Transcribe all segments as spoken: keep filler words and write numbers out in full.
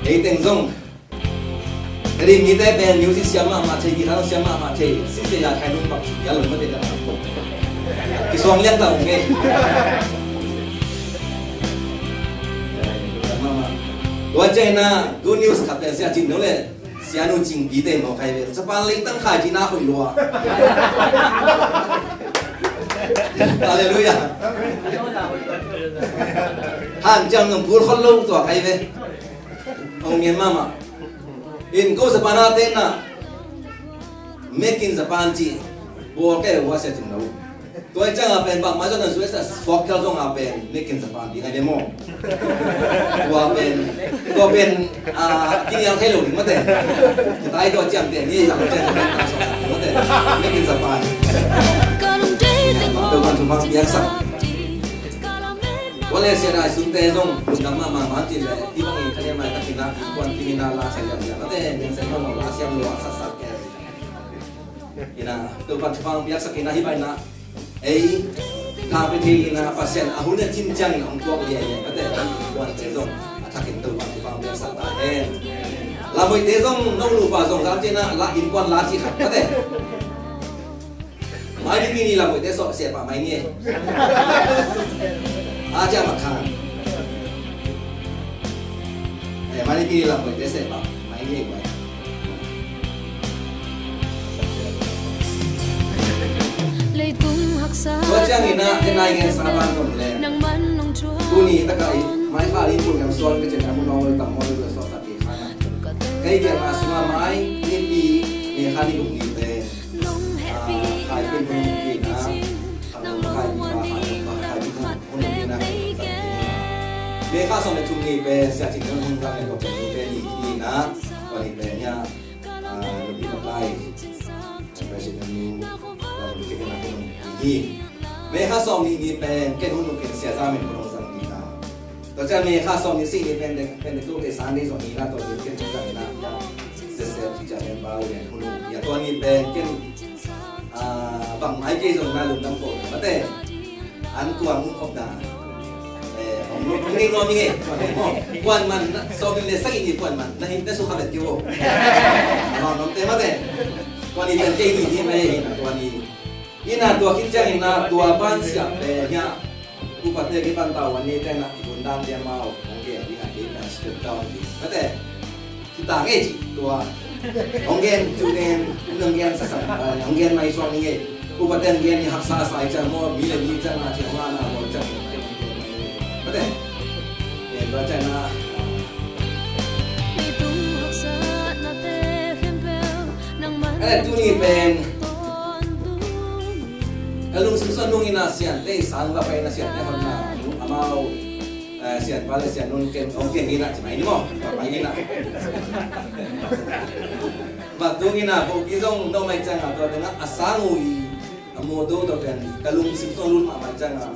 Ei teng zong, eri mite pen music siam mahmah thei, guitar siam mahmah thei, sise ya khai nung bak ci ya lo mate da. Kisuang liang ta ung ngei. Tua ciang ina, good news khat pen sia cin no le, sia nu cing pi te mo khai ve. Sa pa lei tang khai cina hoi lua. Hallelujah. Han ciang nung pur khol lo tua khai ve. Ong ngen mama. In ko sa pa na te na. Mekin sa pan ci. Bo ke wa sia cin no. Tua i ciang a pen bang mai zong na zuai sa suak kel zong a pen mekin sa pan ding a demo. Tua pen, tua pen, a, kinial thei lo ding mate. Kitai tua ciang te ni yang ciang te ta so mate. Mekin sa pan. Tua kan sumang biang sa. Tua le sia dai sun te zong lungdam mahmah man ci le i bang in kane mai takin a kuan kimin a la sa liang liang mate. Miang sa mahmah la siam lua sa sa ke. Ina, Topan thupha piaksak ina hi bai na. Ei, tha pe thei ina Pasian a hun a cin ciang ina hong tuak liai liai mate. Kuan te zong a thakin Topan thupha piaksak ta hen. Lamoi te zong no lu pa zong zam cina la in kuan la ci khat mate. Mai ni ni lamoi te so sia pa mai ni. A cia ma khan. Eh, mai ni ni lamoi te sia pa. Tua ciang ina, te nai ngen sa ban zong le. Tuni taka i, mai kha i pun ngam suan ka cen amu nong le tam mo le suan sa ki kha na. Kei kia ma sunga mai, ni pi, ni kha ni guk ni te. Ah, khai pun pun ni na. Khai pun pun ni na. Mekha sawm le thum ni pen sia cing hong hong dang le ko pen ni pen ni ni na. Ko ni pen ya. Ah, ni pi makai. President ni. Ko ni pen na ko ni. Mekha sawm ni ni pen ken hun ken sia za men ko dong sang ni na. Tua ciang mekha sawm ni si ni pen de pen de tu ke san ni zong ni na tua ni ken hong dang na ya. Sia sia tu ciang pen bau ya hun ya tua ni pen ken. Ah, bang mai kei zong na lungdam ko mate. An kuang khop na. Eh, hong luk hong ning nuam ing e. Kuan man na, sawm le sagih ni kuan man na hi na sukha bet kei vo. Bang nom te mate. Kuan i pen kei ni ni mai hi na kuan i. Ina tua khit ciang ina tua ban siam le nia. Upate kipan tau wan ni tena i bun dan dia mau hong gen ding a kei na step down ding. Mate. Kita ngei ci tua. Hong gen tu nen hong gen sa sa. Hong gen mai suang ni ngei. Upate hong gen ni haksa sa i ciang mo mi le mi ciang a ciang ma na mo ciang. Mate. Gen tua ciang na. Eh, tuni pen. Ka lungsim suan nung ina sian te i sang va pai na sian te hon na amau, eh, sian pa le sian nun ken ong ken ina ci mai ni mo va pai ina. Va tung ina bo ki zong no mai ciang a tua tena a sang u i a mo do to pen ka lungsim suan lun ma mai ciang a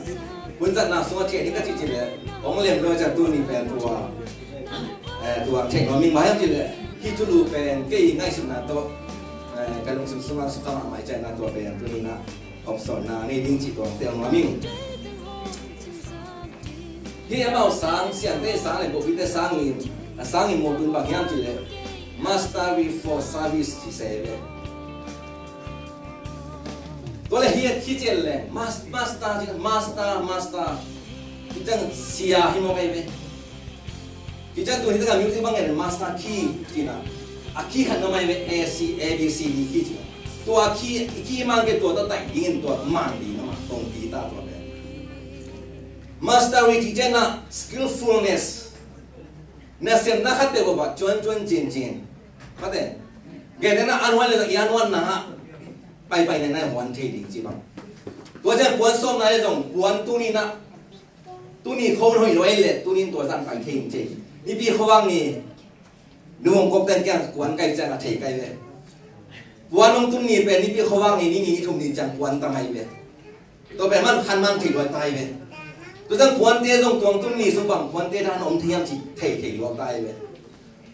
hun zat na sung a thia ni ka ci ci le ong lem lo ciang tuni pen tua. Eh, tua thei nuam ing mai hiam cih leh hih thulu pen kei ngaihsutna tawh, eh, ka lungsim sungah sukha mahmah i ciahna tua pen tuni-in ah hopsawnna nei ding cih tua tel nuam ing. Hih amau sang, siante sang le bawhbite sang in, a sang in mawh tun bang hiam cih leh mastery for service ci se ve. Tua le hih a khit ciang le mas-, master ci, master, master. Hih ciang sia hi mawk ei ve. Hih ciang tu hih takah music bang ngen master key cihna. A key khat na mai ve, A C, A B C D key cihna. Tua key, key mang ke tua ta taih dingin tua mang ding na ma tong ti ta tua ve. Mastery cih ciangin ah skillfulness. Nasepna khat peuh bawh ah cuan cuan cin cin. Khat te. Gentehna an huan le i an huan na ah pai pai na na huan thei ding ci bang. Tua ciang puan sawm na le zong puan tuni na. Tuni kho hoih lo ei le tuni tua zan pai thei ding ci. Nipi khuavak ni. Nu hong kop ten kiang kuan kai ciang a thei kai ve. Puan hong tun ni pen nipi khuavak ni ni ni thum ni ciang kuan ta mai ve. Tua pen man khan man thei luai tai ve. Tua ciang puante zong tuang tun ni sung bang puante dan om thei hiam ci thei thei luai tai ve.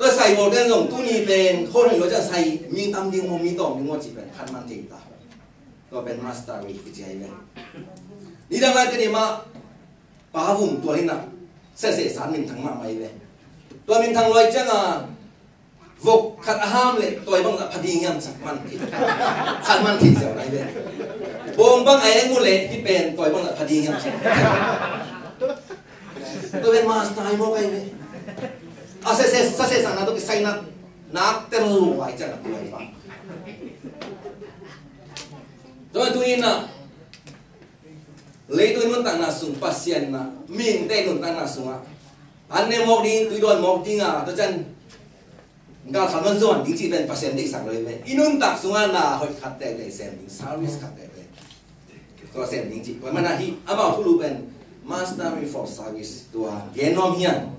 Tua sai bawl ten zong tuni pen kho thei luai ciang sai mi tam ding maw mi tawm ding maw ci pen khan man thei ta. Tua pen master wei kici ai ve. Ni dang lai te ni mah Pa vum tua hi na sese san min thang mahmah hi ve. Tua minthang luai cianga vok khat a ham leh tua bang zah pha ding hiam, sak man thei. Khat man thei ziau lai ve. Bawng bang a eng mu leh hih pen tua bang zah pha ding hiam, sak. Tua pen master hi mawk ai ve. A sese, sa sesakna tawh kisai nak, nak tel luai cianga tua bang. Tua tu-in ah leitung nuntakna sung Pasian in ah mihingte nuntakna sungah an ne mawk ding, tui dawn mawk ding a, tua ciang gal khat man zuan ding cih pen Pasian deihsak lo hi ve. I nuntak sungah na hoih khat teitei sem ding, service khat teitei tua sem ding cih. Tua manin ah hih amau thulu pen mastery for service tua gen nuam hi hang.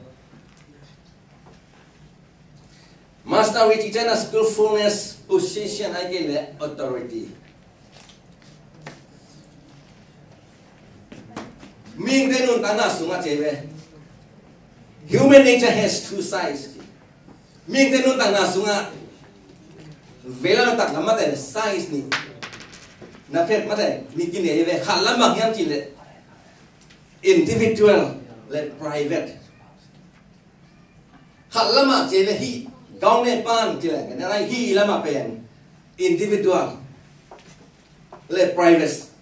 Mastery cih ciangin ah skillfulness, position, ahih kei leh authority. Mihingte nuntakna sungah ci ve. Human nature has two sides. Mihingte nuntakna sungah veilam le taklam mate, sides nih. Na phet mate, nih kinei ve. Khat lam bang hiam cih leh individual le private. Khat lamah ci ve, hih gaung ne pan ci leh, hih lamah pen individual le private.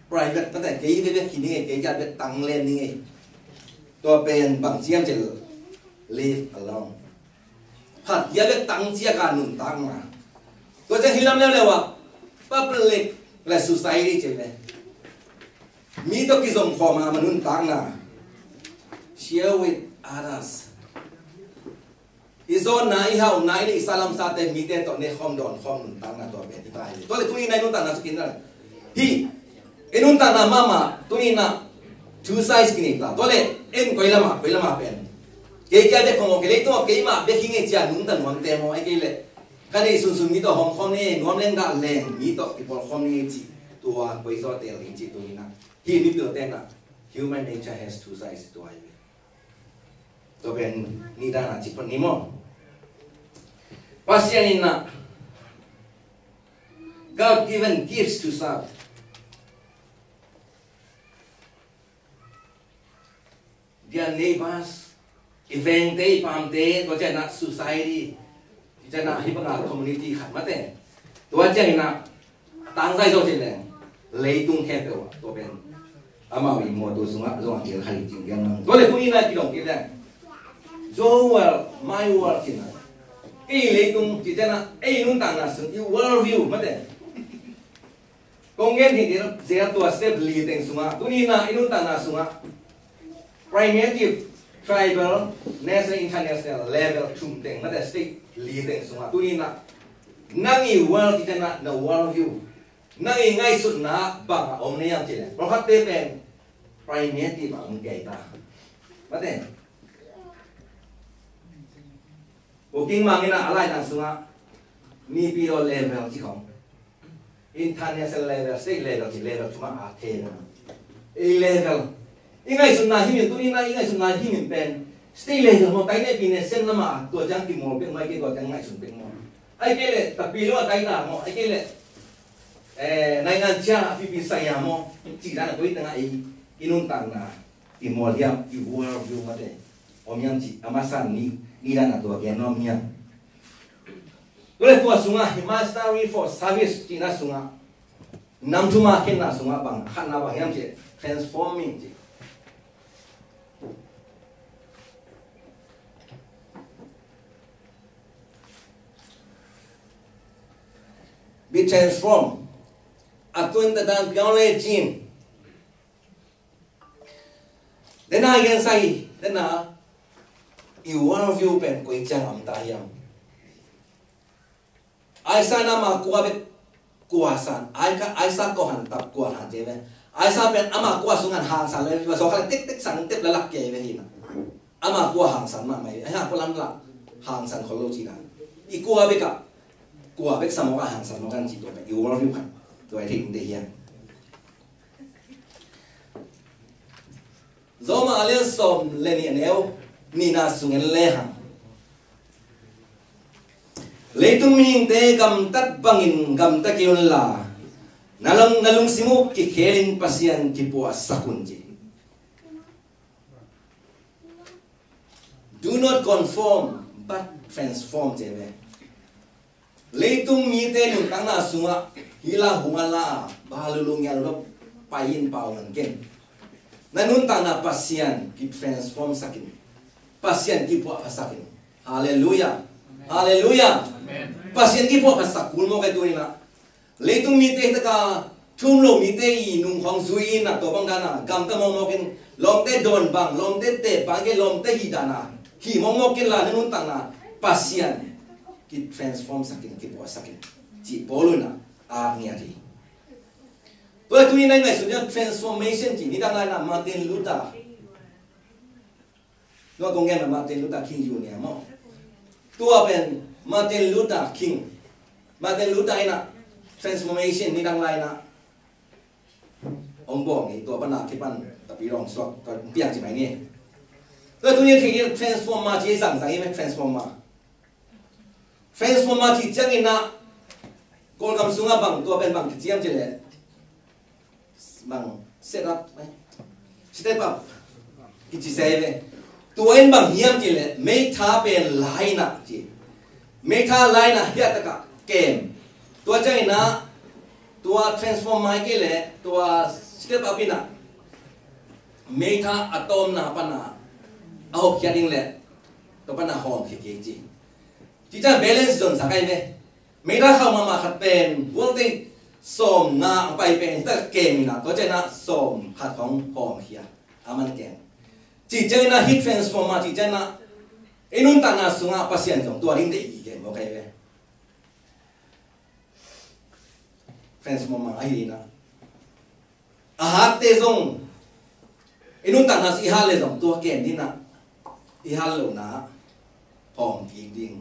Private, tua pen kei bek hi ning ei, kei kiang bek tang len ning ei. Tua pen bang ci hiam cih leh leave alone. Khat kiang bek tang ciat a nuntakna. Tua ciang hih lam leuleu ah public le society ci ve. Mi tawh kizom khawm a, ama nuntakna. Share with others. I zawnna, i hauhna, i neihsa lamsate mite tawh ne khawm, dawn khawm nuntakna, tua pen hi ta hi. Tua leh tuni-in ah i nuntakna sungah kinei hi. I nuntakna mahmah tuni-in ah two sides kinei ta. Tua leh en koi lamah, koi lamah pen kei kiang bek khawm maw, kei leitungah keimah bek hi ing ei ci-a nungta nuamte maw, ahih kei leh ka neih sunsun mi tawh hawm khawm ning ei, nuam leng gah leng mi tawh kipawl khawm ning ei cih, tua koi zaw teel ding cih tuni-in ah. Hih mipilte in ah human nature has two sides, tua hi ve. Tua pen nidang a ci phot ni maw. Pasian in ah God given gifts to serve their neighbors, i vengte, i paamte, tua ciangin ah society, tua ciangin ah hih banga community khat mate. Tua ciangin ah tangzai zaw cih leng leitung khempeuh ah tua pen amau i mawtaw sungah zong a kihel kha hi cih gen nang. Tua leh tuni-in ah kidong kik leng, your world, my world cih na. Kei leitung cih ciangin ah ei nuntakna sung, i world view mate. Kong gen hi zel tua step li teng sungah, tuni-in ah i nuntakna sungah primitive, tribal, national, international level thum teng mate, state li teng sungah tuni-in ah nang i world cih ciangin ah na world view, nang i ngaihsutna bang a om na hiam cih leh, profet-te pen primitive a om kei ta mate. Booking Mang in ah a laitang sungah mipi law level ci khawng, international level, state level ci, level thum a a thei na. Ei level, i ngaihsutna hi min, tuni-in ah i ngaihsutna hi min pen state level maw, tai ne pi ne sen lamah tua ciang kimawl pek maw, ahih kei tua ciang ngaihsun pek maw, ahih kei leh tapi lo a tai ta maw, ahih kei leh eh, naingan cia a pipi saya maw, cih dan a koi tengah ei i nuntakna, i mawl hiam, i world view mate om hiam cih a masa ni, ni dan a tua gen nuam hiam. Tua leh tua sungah hih mastery for service cihna sungah nam thum a khenna sungah bang, khatna bang hiam cih leh transforming cih. Be transformed. A tuan ta dan piang le cin. Dena gen sai, dena i world view pen koi ciang om ta hiam. Isaiah in ama kua bek kua san, Isaiah, Isaiah kua han tap kua han ci ve. Isaiah pen ama kua sung han hangsan le, va so kha le tik tik sang tep la lak kei ve hi na. Ama kua hangsan mahmah hi, Isaiah kua lam la hangsan khol lo ci na. I kua bek a, kua bek sa mawk a hangsan mawk a ci tua pen i world view khat. Tua i thei ding te hiam. Roma a lian sawm le nih a neu nihna sung en lehang, leitung mihingte gamtat bangin gamta kei unla, na lung, na lungsim uh kikhelin Pasian kipuahsak un ci. Do not conform, but transform, ci ve. Leitung mite nuntakna sungah hih la hong a la a, ba lulung ya lulok pai in pau man ken. Na nuntakna Pasian kitransform sakin. Pasian kipuahpha sakin. Halleluiah. Halleluiah. Pasian kipuahpha sak kul mawk e tuninah. Leitung mite hi taka thum lo mite i nung khawng zui in a tua bang dana gamta mawkmawk in lawmte dawn bang, lawmte teh bang, ke lawmte hi dana hi mawkmawk in la na nuntakna Pasian kitransform sakin, kipuah sakin. Cih Paul in a ak ngiat hi. Tua tuni nai ngaihsun dia transformation cih nidang laina Martin Luther. Tua kong gen Martin Luther King Junior maw. Tua pen Martin Luther King. Martin Luther ina transformation nidang laina. Ong bawng hi tua pana kipan tapi rong suak tua piang ci mai ni. Tua tuni thei transformer ci zang zang i me transformer. Transformer ci ciang ina Kawlgam sunga bang tua pen bang kiciam ci le. Bang set up, eh? Step up. Kici sei ve. Tua in bang hiam ci le meitha pen laina ci. Meitha laina hiataka kem. Tua ciang ina tua transformer ke le tua step up ina meitha a tawmna pana a hawkkhiat ding le tua pana hawm khia kik ci. Ci ciang balance zon sa kai ve. Meira khau mahmah khat pen voltage sawm nga a pai pen hita kem ina tua ciana sawm khat hong hawm khia a man kem. Ci ciana heat transformer ci ciana i nuntakna sunga Pasian zong tua ding te i kem maw kai ve. Transformer ahi ina. A hatte zong i nuntakna i hat le zong tua ken dina i hat lona hawm kik ding.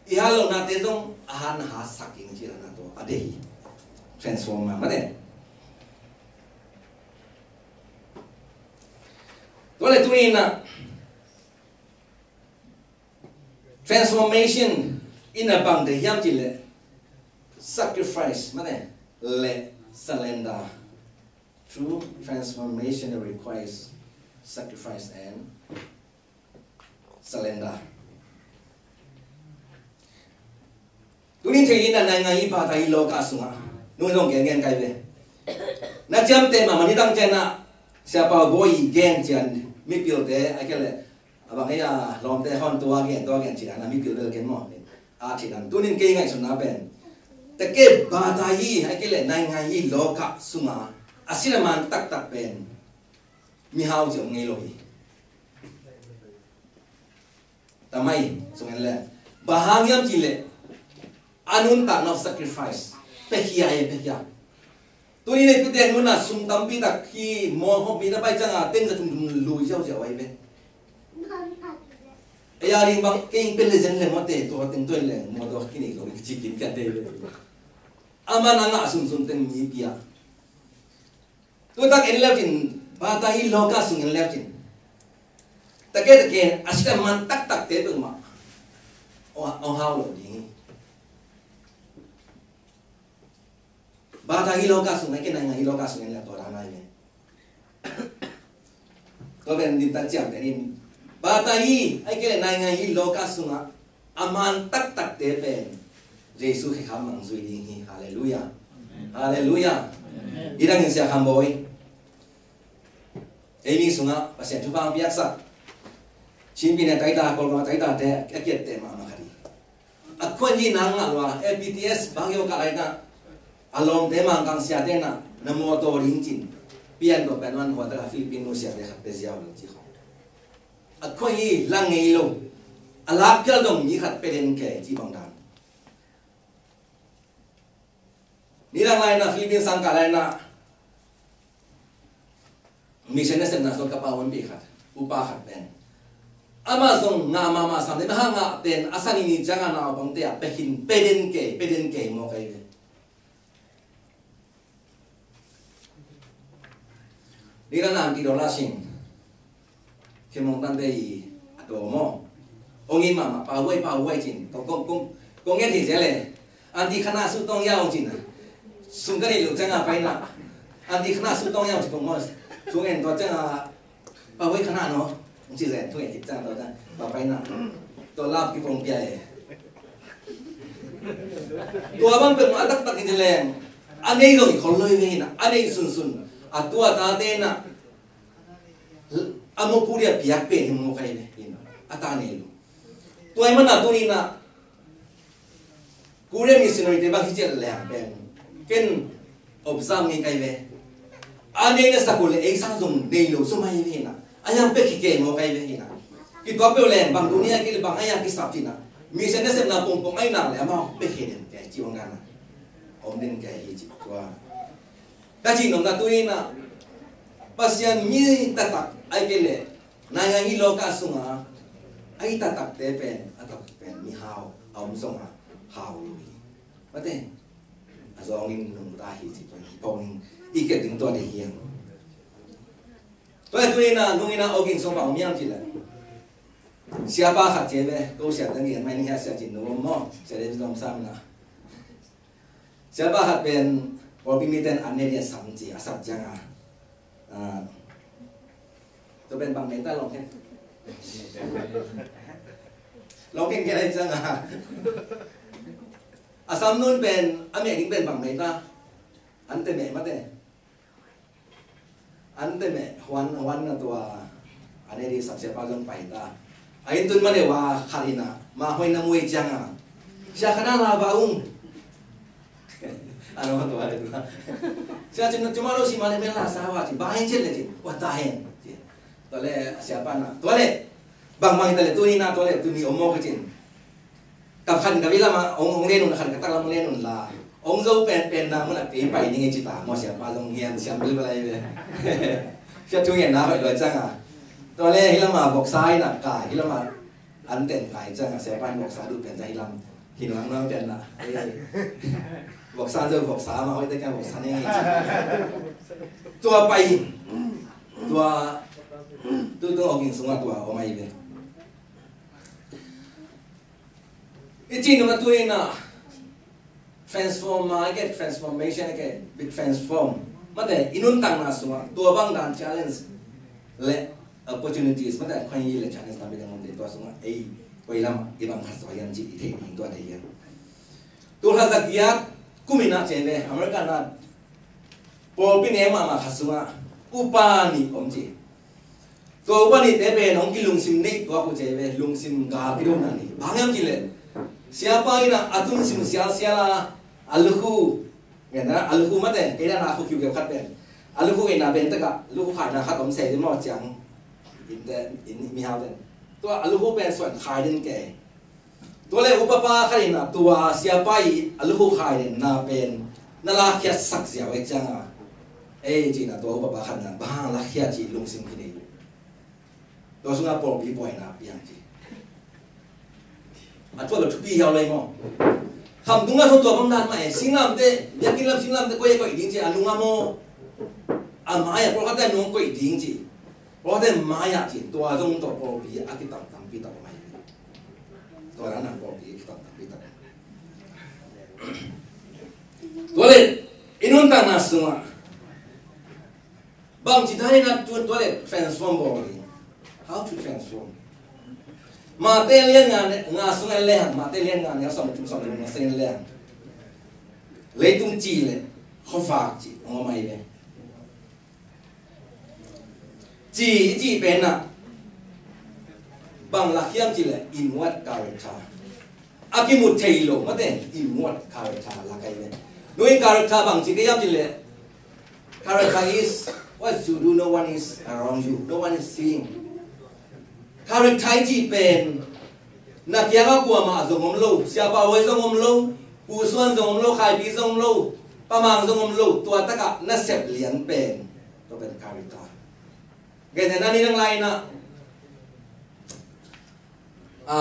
I hat lonate zong a hatna hatsak ding ci lana tua a dei hi. Transformer mate. Tua le tuni ina transformation ina bang te hiam ci le sacrifice mate le surrender. True transformation requires sacrifice and surrender. Tuni thei in a nai ngai i pata i loka sunga nung zong gen gen kai ve. Na ciamte mama ni tang ciana siapa boi gen cian mipilte a kele a bang ei a lawmte hon tua gen tua gen cian a mipil bel gen maw. A cian tunin kei ngaihsutna pen teke bata i a kele nai ngai i loka sunga a sinaman taktak pen mihau ci om ngei lo hi. Tamai sung en le ba hang hiam ci le a nuntakna sacrifice pekhia e pekhia. Tuni nei pite nuna sum tampi tak hi maw hop mi na pai canga teng za tum tum lui ziau ziau ai ve. E ya ring bang keng pe le zen le maw te tua teng tua le maw tua kinei lo ring ci kin ka te ve. Ama na nga sum sum teng mi pia. Tutak en leucin bata i loka sung en leucin take take a sita man taktak te peuhmah ong hau lo ding hi. Bata i loka sung a ke nai ngai i loka sung en leu tua dang nai ve. Tua pen limtak ciamte in bata i a ke nai ngai i loka sunga a man taktakte pen Jesu khekham mang zui ding hi. Halleluiah. Halleluiah. Hidangin sia kham bawi ei mi sungah Pasian thupha piaksak Chin pina taita Kolkata taita te a kiatte mahmah khat hi. A khuan hi nang ngah lua A P T S bang yo ka laina a lawmte mangkang siate na na mawtaw ding cin pian tua pen wan huataka Philippine nu siate khat pe ziau ding ci khong. A khuai hi lang ngei lo. A lak phial dong mi khat pe den ke ci bang dan. Nidang laina Philippine sangkah laina mission na sepna sot ka pa wonpi khat upa khat pen ama zong ngah mahmah sam le na ha ngah pen a sani ni cianga naupangte a pe khin pe den ke pe den ke maw kai ve. Nidang na anti dola sing khemong tante i a to maw. Ong in mahmah pahuai pahuai cin kong kong kong kong ngen hi sia le. Anti khana su tong yau cin a sung ka nei lu cianga paina. Anti khana su tong yau cin kong maw. Sung en to cianga pahuai khana no. Ci zen thu ngen khit ciang tawh ciang ba pai na. Tua lap kipong pia e. Tua bang pen a taktak in ci leng a nei zong i khol lo hi ve hi na, a nei sunsun a tua tate na a mawpu dia piak pen hi mawk hi ve hi na, a ta nei lo. Tua hi mana tuni na Korean missionary te bang hi ciat leng pen ken observe ngei kai ve. A nei na sak uh le ei sang zong nei lo sum ahi ve na. A yang pek hi kei maw kai ve hi na. Kituak peuh leng bang dunia kei le bang a yang kisap hi na. Mission na sepna pongpong ai nang le amau pek hi den kei ci ong na na. Om den kei hi ci tua. Ka cih nopna tu hi na, Pasian mi taktak ai kei le, naingan hi lo ka sunga ai taktakte pen a taktak pen mi hau a om zonga hau lo hi. Mate a zongin nungta hi ci tuan hi pawnin i ket ding tua ding hiam. Tua tu hi na nungina ogin song pa om hiam ci le. Siapa khat ci ve, ko siapa ngi mai ni hia sia ci nu om maw, sia le zong sam na. Siapa khat pen pawlpi miten an ne dia sam ci a sap cianga. Tua pen bang mei ta lawng khen. Lawng khen khen ai cianga. A sam nun pen a meh ding pen bang mei ta. An te meh mate. An te meh huan huan na tua a ne di sap siapa zong pai ta. A inn tun ma ne wa khat ina ma hoi na muai cianga. Sia khat na la ba ung. Ano tua le tua. Sia cin cuma lo si ma le mel la sa wa cin ba hen cin le cin wa ta hen. Tua le siapa na tua le bang bang ta le tu ni na tua le tu ni omo ka cin. Ka khan ka bilam ah ong ong len un khan ka taklam ong len un la ong zo pen pen na mun a kei pai ning e ci ta maw siapa zong hian siam bil balai ve. Sia thu ngen na hoi lua cang a. Tua le hilam a voksa i na ka hilam a an ten kai cang a siapa in voksa du pen za hilam hin wang nang pen na. Voksa zo voksa ma hoi te ka voksa ning e ci. Tua pai tua tu tu ong in sunga tua ong ai ve. I cih nung a tu ina transform ma ike transformation ike bit transform. Mate i nuntakna sungah tua bang dan challenge le opportunities mate khoi le challenge tampi dang om te tua sungah ei koi lam i bang khat soi yan ci i thei ding tua te yan. Tua khat zak giat kum ina ce ve America na pawlpi ne mahmah khat sungah upa nih om ci. Tua upa nihte pen hong kilungsim neih tuak uh ci ve lungsim gal kidona ni bang hiam ci le siapa ina a tungsim sialsial a a lukhu ngenna a lukhu mate keina na khu kiu keu khat pen a lukhu ngenna pen taka lukhu khaina khat om sei maw ciang inte in mihau ten tua a lukhu pen suan khai den ke. Tua le upapa khat in a tua siapa i a lukhu khai den na pen na lakkhiat sak ziau e cianga ei cina tua upapa khat na bang lakkhiat ci lungsim kinei. Tua sunga pawlpi buaina piang ci. A tua lo thupi hiau lei maw. Kham tunga so tua bang dan ma e singlamte biakin lam singlamte koih e koih ding ci a nunga maw. A mai a pawlkhatte nung koih ding ci. Pawlkhatte mai a ci tua zong tua pawlpi a kitamtam pi tak mai. Tua dan a pawlpi a kitamtam pi tak. Tua le i nuntakna sungah bang ci thai na tun tua le transform bawl ding. How to transform? Mate lian nga ne nga sung en lehang mate lian nga ne som tum som tum na sen lehang. Leitung ci le khofak ci ngomai le. Ci i ci pen na bang lak hiam ci le inward character. A kimu thei lo mate inward character la kai ve. Nui character bang ci ka hiam ci le character is what you do, no one is around you, no one is seeing. Character i ci pen na kianga kuama zong om lo, siapa huai zong om lo, kusuan zong om lo, khaipi zong om lo, pamang zong om lo, tua taka na sep lian pen tua pen character. Gen na ni nang lai na a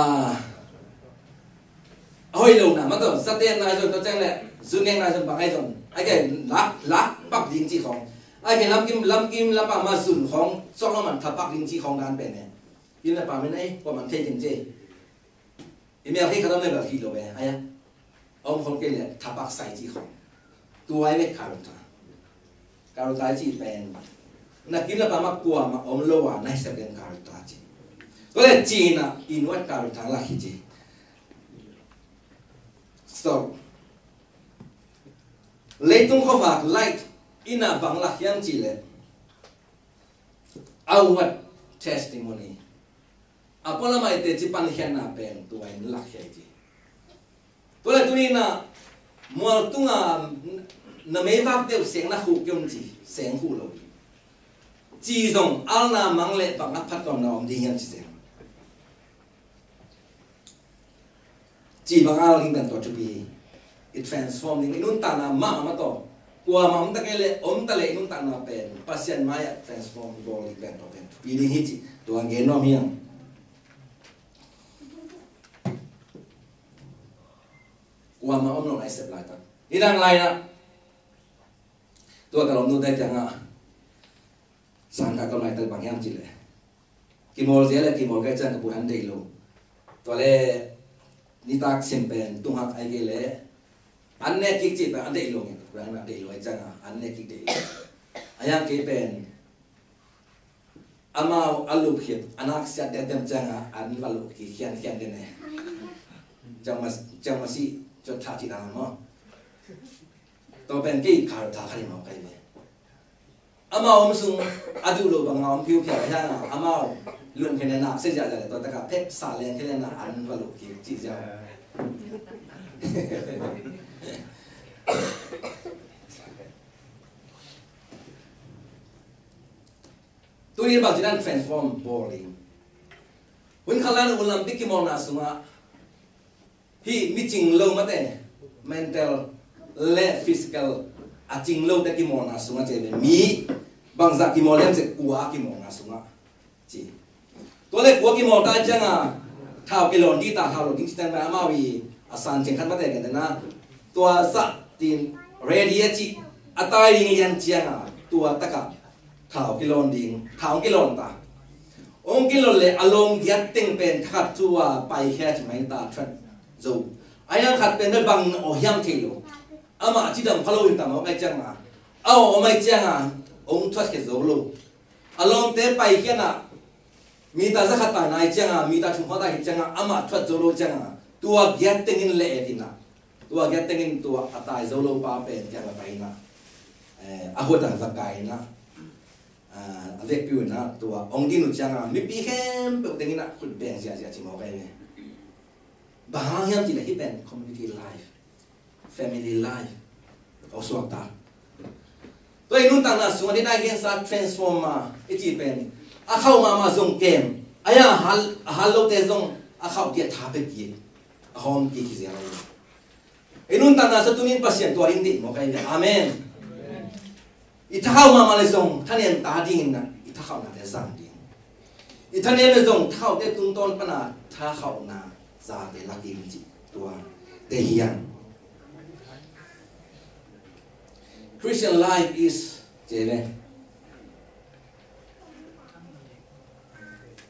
hoi lo na ma to sa ten nai zon to cheng le zun neng nai zon bang ai zon ai ke lak lak pak ding ci khong ai ke lam kim lam kim lam pak ma zun khong sok lo man tha pak ding ci khong dan pen ne. Kin le pa men ai ko man thei kin ce. I mel thei khatam le bal hi lo be ai a om khong ke le tha pak sai ci khong. Tua ai le character. Character ci pen na kim le pa ma kuama om lo a nai sep den character ci. Tua leh ci-in ah inward current thang lak hi ci. So, leitung khuavak light in ah bang lak hiam cih leh outward testimony, a pualamah i teci pankhiatna pen tua in lak hi ci. Tua leh tuni-in ah mual tungah na meivak deuh seng na khuh kei un ci, seng khuh lo hi. Ci zong alna mang leh bang a phattuamna om ding hiam ci seng. Ci bang al ding pen tua thupi hi. I transform ding, i nuntakna mahmah tawh. Kuamah om ta kei leh, om ta leh i nuntakna pen Pasian mai-ah transform bawl ding pen tua pen thupi ding hi ci. Tua gen nuam hi hang. Kuamah om lo lai sep laitak. Nidang lai-ah tua ka lawmnu te kiangah sangkah ka om laitak bang hiam cih leh, kimawl zia leh kimawl kei ciang ka pu an deih lo. Tua leh nitak sim pen tunghak ai kei leh an nek kik cih pen an deih lo nge, ka pu an deih lo ai ciang a an nek kik deih lo. A hiang kei pen amau a lup khit a nak siat dendem ciang a an va lup kik khiankhian den e. Ciang ma, ciang ma si cot thah cih dan maw. Tua pen kei kal ta kha ri maw kai ve. Amau om sung a duh lo bang a om phiuphiau hiang a, amau lungkhen a nak se ziahziah le tua takah phek sa leng khe leng a an va lo kik cih ziau. Tuni bang ci dan transform bawl ding. Hun khat lai-in hun lampi kimawlna sungah hih mi cing lo mate, mental le physical a cing lote kimawlna sungah ci ve. Mi bangzah kimawl hiam cih leh kua kimawlna sungah ci. Tua leh kua kimawl ta ciangin thau kilawn ding ta, thau lawn ding ci ciangin amau i a san ciang khat mate gen na. Tua zah tin ready a cih a tai ding lian ciangin tua takah thau kilawn ding, thau hong kilawn ta. Hong kilawn leh a lawng giat teng pen thakhat cu a paikhia ci mai ta, thuat zo. A hiang khat pen bang na aw hiam thei lo. Amah cidam kha lo in tam aw kai ciangin a aw aw mai ciangin hong thuat khia zo lo. A lawngte paikhiatna mita zakhat tai nai ciangin, mita thum khat tai khit ciangin amah thuat zo lo ciangin tua giat tengin le et in a, tua giat tengin tua a tai zo lo pa pen kiang a tai in a, eh, a huat ang va kai in a, ah, a vekpi uh in a tua hong din uh ciangin mipi khempeuh tengin a khut beng ziahziah ci mawk ahi ve. Bang hang hiam cih leh hih pen community life, family life a suak ta. Tua i nuntakna sungah dina i gensa transform a i cih pen a khauh mahmah zong kem a, a hal, a hal lote zong a khauh kik a tha pek kik a hawm kik hi ziau. I nuntakna sungah tunin Pasian tua ding deih mawk ahi ve. Amen. I thakhauh mahmah le zong thanem ta dingin a i thakhauhnate zang ding. I thanem le zong thakhauhte tungtawn pana thakhauhna zate lak ding cih tua te hi hang. Christian life is, ci ve,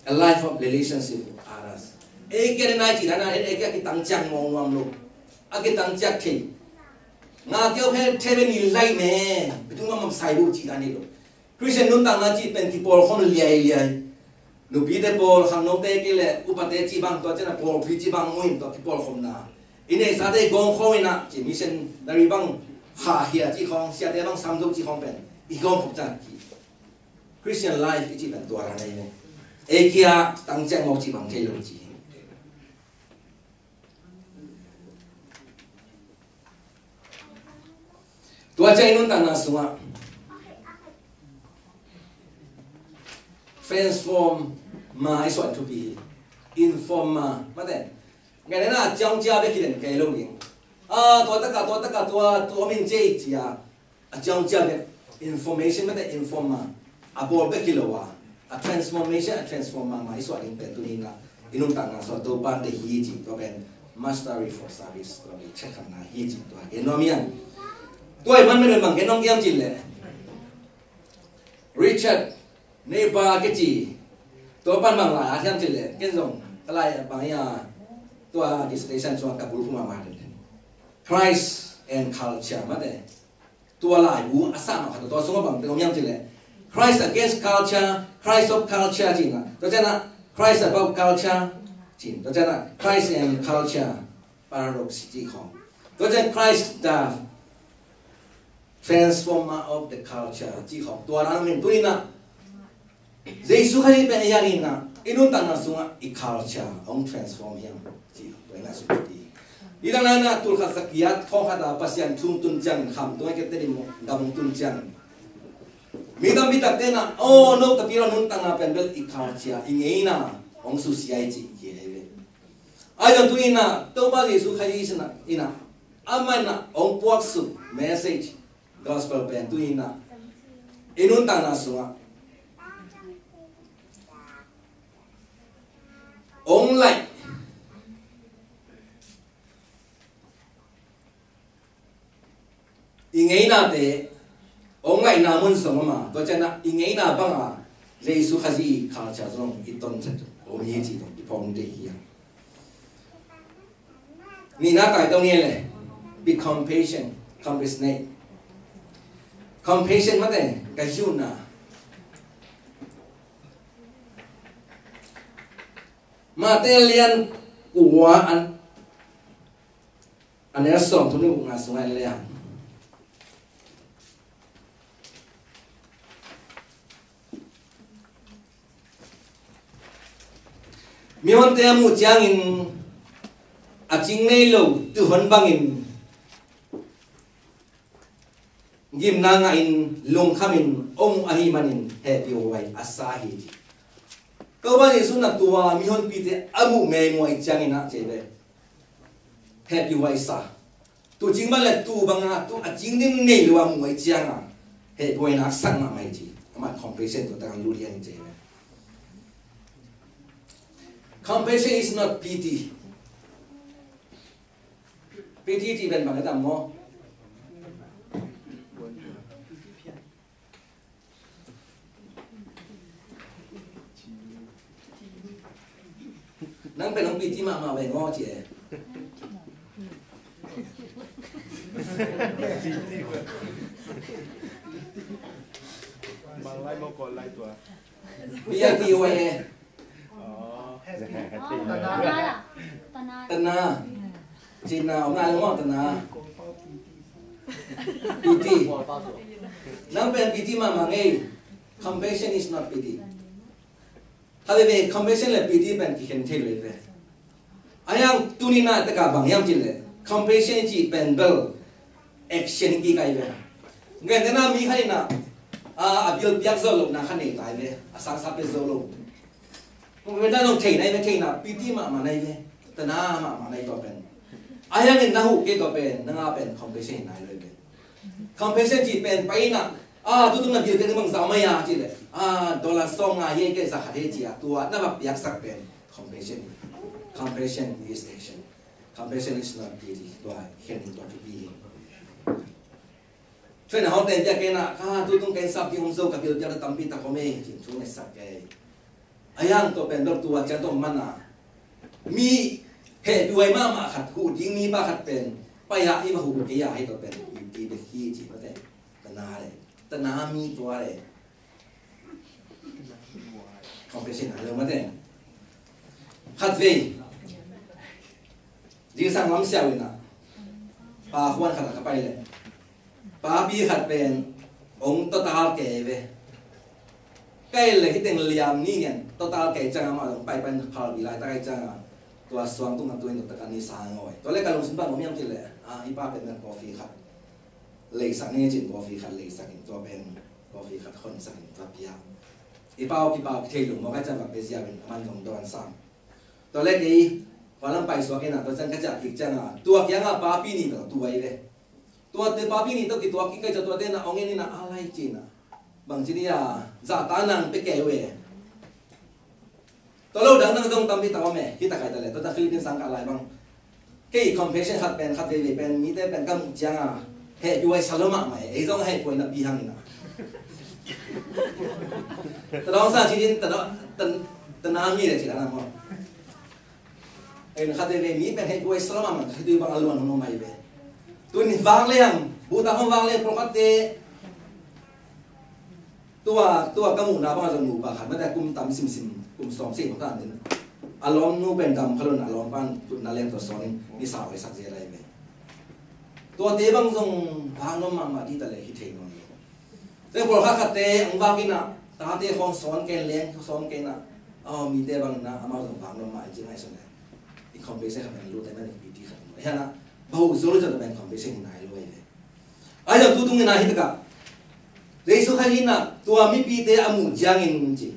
a life of relationship with others. Ei kia nai ci dan a, ei kia kitang ciang mawng nuam lo. A kitang ciang thei. Nga kio phe thei ve ni lai me. Bitung mam sai lo ci dan ni lo. Christian nuntakna cih pen kipawlkhawm liailiai. Nupite pawl, khangnote kei le upate cih bang tua ciang a pawlpi cih bang muin tua kipawlkhawmna. I neihsate i gawmkhawm in a, ci missionary bang khahkhia cih khawng, siate bang samzo cih khawng pen i gawmkhawm ciang ki. Christian life i cih pen tua rang ahi ve. Ei kia tang ciang mawk cih bang thei lo ci. Tua ciang i nuntakna sungah transform ma i suan thupi hi. Inform ma, mate. Ngai na ciang cia bek hi den kei lo ding. Ah, tua taka, tua taka, tua, tua min cia i cia. A ciang ciang bek information mate inform ma a bawl bek hi lo a, a transformation, a transform mahmah i suah ding pen tuni-in ah i nuntakna sungah Topa'n deih hi ci, tua pen mastery for service, tua pen check khatna hi ci, tua gen nuam hi hang. Tua i man mah in bang gen nuam hiam cih leh Richard Niebuhr kici, tua pan bang lai a hiam cih leh ken zong ka lai bang hi a, tua dissertation sungah ka bulphuh mahmah den. Christ and culture mate. Tua laibu a sah mah khat tua sungah bang teng om hiam cih leh Christ against culture, Christ of culture ci-in ah. Tua ciangin ah Christ above culture, ci. Tua ciangin ah Christ and culture paradox ci khawng. Tua ciangin Christ the transformer of the culture ci khawng. Tua dan min tuni-in ah Jesu Khazih pen ei a dingin ah i nuntakna sungah i culture hong transform hiam ci. Tua in ah sungah i i dang dan ah tul khat za giat khawng khat a Pasian thu tun ciangin, kham tung a kepte ding gam hong tun ciangin, mi tampi takte in ah, aw, no tapi lo nuntakna pen bel i culture, i ngeina hong susia hi ci hi ve. Ahi zong tuni-in ah Topa Jesu Khazih in ah, in ah, amah in ah hong puaksuk message, gospel pen tuni-in ah i nuntakna sungah hong laih, i ngeinate hong laihna mun zong om a, tua ciangin ah i ngeina bang a Jesu Khazih i culture zong i ton chet om hi ci dong i phawk ding hi a. Nihna tai tong hi le, be compassion, compassionate. Compassion mate ka hiuna. Mate lian kua an A neu sawmthum le gukna sungah en le hang, mihonte a muh ciangin a cing nei lo tuuhon bangin gimna ngahin lungkhamin om uh ahih manin hehpihhuai a sa hi ci. Topa Jesu in a tua mihonpite a muh mengmeng uh ahih ciangin a ci ve, hehpihhuai sa. Tuucing bang le tuu banga tuu a cing ding nei lo a muh ahih cianga hehpihhuaina a sak mahmah hi ci. Amah compassion tua takah lut lian hi ci ve. Compassion is not pity. Pity cih pen bang hiam maw? Nang pen hong pity mahmah ve maw ci e. Bang lai maw, Kawl lai tua? Pity ve. Tana. Cina om lai lo maw, tana. Pity. Nang pen pity mahmah ngei. Compassion is not pity. Hale ve, compassion le pity pen kikhen thei lo ve. Ahi hang tuni-in a takah bang hiam cih leh, compassion cih pen bel action kikai ve. Gentehna mi khat in a, a, a bil piak zo lohna khat nei tai ve. A sangsa pia zo lo. Tua pen na nong theih nai ve, theihna pity mahmah nai ve. Tana mahmah nai tua pen. Ahi hangin na huh kei tua pen, nang a pen compassion hi nai lo ve. Compassion cih pen pai in a, a, tutung na bil kei bang za mai a cih leh, a, dollar sawm nga hi kei, za khat hi ci a, tua na va piaksak pen compassion. Compassion is action. Compassion is not pity. Tua khen tua thupi hi. Thuina hong ten piak kei na, ka tutung ken sap ding hong zo, ka bil piak na tampi tak om e, cin thu na sak kei. Ahi hang tua pen tua ciang tua mana mi hehpihhuai mahmah khat, huh ding mipa khat pen pai a i va huh kei a, hih tua pen i ti bek hi ci mate. Tana le, tana mi tua le. Compassion a lo mate. Khat vei zingsang lam siau in a, pa khuan khat a ka pai le, papi khat pen hong total kei ve. Kai le hih teng liam ni ngen total kei ciang a, mah zong pai pai in, khalbi laitak ahih ciang a, tua suang tung a tua in tua tak a ni sa ngawh. Tua le ka lungsim bang om hiam cih leh, a, hih pa pen pen coffee khat leisak ni cin, coffee khat leisak in, tua pen coffee khat honsak in tua pia. Hih pa aw, kipak thei lo maw, ka ciang va pia ziau in, a man zong dawn sam. Tua le kei pa lam pai suak in a, tua ciang ka ciah kik ciang a, tua kiang a papi nih tua tua hi ve. Tuate papi nih tawh kituak kik kai ciang tuate na hong en in a, a lai cin a, bang ci ni a, zahtakna pia kei uh e. Tua lo dang nang zong tampi tak om e, hi ta kai ta le, tua ta Philippines sang ka lai bang. Kei compassion khat pen, khat veve pen, mite pen ka muh ciang a hehpihhuai sa lo mahmah e, ei zong hehpihhuai na pi hang in a. Ta dong sa ci din, ta dong, ta, ta na mi le ci la na maw. Ei, na khat veve mi pen hehpihhuai sa lo mahmah, khat veve bang a luan hong om mai ve. Tun vak leng, buta hong vak leng, pawlkhatte tua, tua ka muhna bang a zong nupa khat mate, kum tam simsim. Kum sawm si bang kan din. A lawmnu pen dam phalun a lawmpa in tutna leng tawh sawnin nisa hoih sak zel ahi ve. Tuate bang zong vak nuam mahmah dih ta leh hi thei nawn lo. Tua pawlkhat khatte hong vak in ah, tate khawng sawn kei, leng sawn kei in ah, aw, mite bang in ah amau zong vak nuam mah in ci ngaihsun leh, i compassion khat pen lut ahi man, i pity khat pen. Ahi hang ah, bahu zo lo zong pen compassion hi nai lo ahi ve. Ahi zong tu tung in ah hi takah Jesu Khazih in ah tua mipite a muh ciangin ci,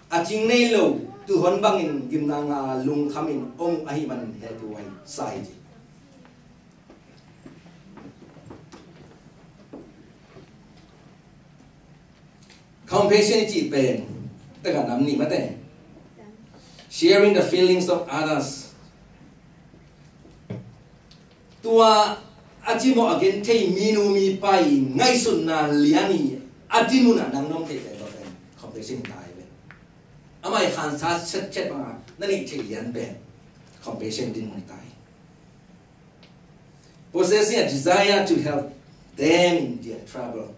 a cing nei lo tuuhon bangin gimna ngah a lungkhamin om ahih manin hehpihhuai sa hi ci. Compassion i cih pen, takah nam nih mate. Sharing the feelings of others. Tua a cimawh a genthei minu mipa i ngaihsutna lian i a ci munah nang nuam thei pen tua pen compassion ta hi ve. Amah i khansa chetchet banga na neih theih lian pen compassion dinmun ta hi. Possessing a desire to help them in their trouble.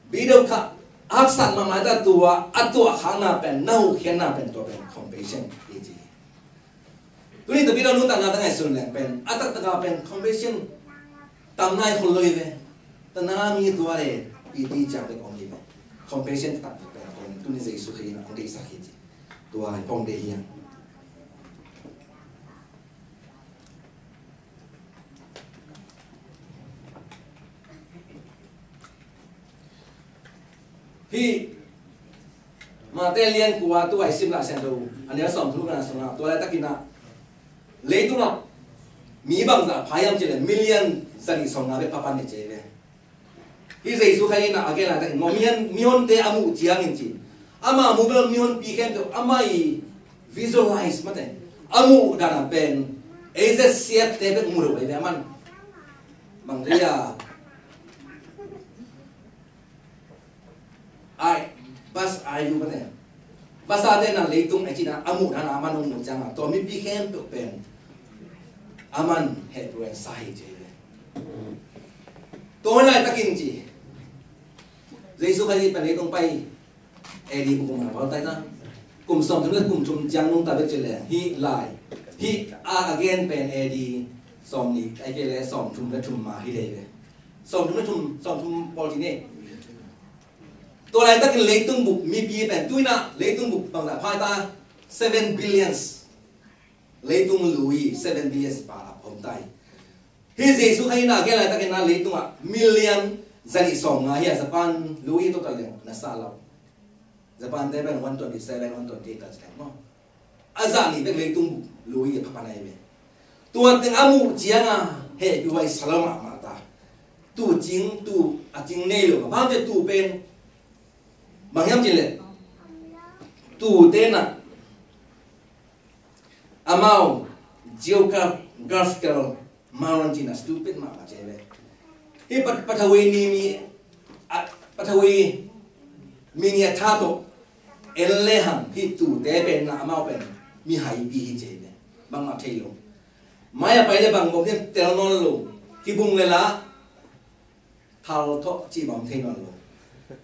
Video kha haksat mahmah ta tua a tuahkhakna pen, na huhkhiatna pen tua pen compassion i ci hi. Tuni tapi lo nuntakna ta ngaihsun leng pen a taktak a pen compassion tam nai khol lo hi ve. Tana mi tua le pity ciang bek om hi ve. Compassion taktak pen tua pen tuni Jesu Khazih in ah hong deihsak hi ci. Tua hi pong deih hi hang. Hih Mate lian kua, tua i sim Lai Siangtho a neu sawmthum na sungah, tua laitakin ah leitungah mi bangzah pha hiam cih leh million za nih sawmnga bek pha pan hi ci hi ve. Hih Jesu Khazih in ah a gen laitakin maw, mihon, mihonte a muh ciangin ci, amah a muh bel mihonpi khempeuh amah i visualize mate, a muh dan a pen A Z C F te bek mu lo ahi ve, aman bang ria Ai, bas ai lu mate. Vasate na leitung ai cina a muh dan a, aman hong muh ciangin tua mipi khempeuh pen aman hehpihhuai sa hi ci hi ve. Tua laitakin ci, Jesu Khazih pen leitung pai A D bu kum a pau tai ta. Kum sawmthum le kum thum ciang nungta bek ci leng hih lai, hih a a gen pen A D sawmnih, ai kei leh sawmthum le thum ma hi dei ve. Sawmthum le thum, sawmthum pawl ci ni. Tua laitakin leitung bup mipi pen tu-in ah leitung bup bangzah pha ta? Seven billions. Leitung lui seven billions pa a om ta hi. Hih Jesu Khazih in a gen laitakin ah leitungah million za nih sawmnga hi a, Japan lui tawh taleng na sa lo. Japan te pen one twenty seven, one twenty eight ta ci leng maw. A zah nih bek leitung lui a pha pan ahi ve. Tua teng a muh ciangin hehpihhuai sa lo mahmah ta. Tu cing, tu a cing nei lo mah. Bang hang tu pen, bang hiam cih leh, tu te na amau geographical Maron cina stupid mahmah ci hi ve. Hih Pat-, Patawei ni mi, a, Patawei mi ni a tha tawh en le hang hih tute pen na amau pen mi haipi hi ci hi ve. Bangmah thei lo. Mai a pai le bang bawm hiam tel nawn lo. Kibung le la thal thawh cih bang thei nawn lo.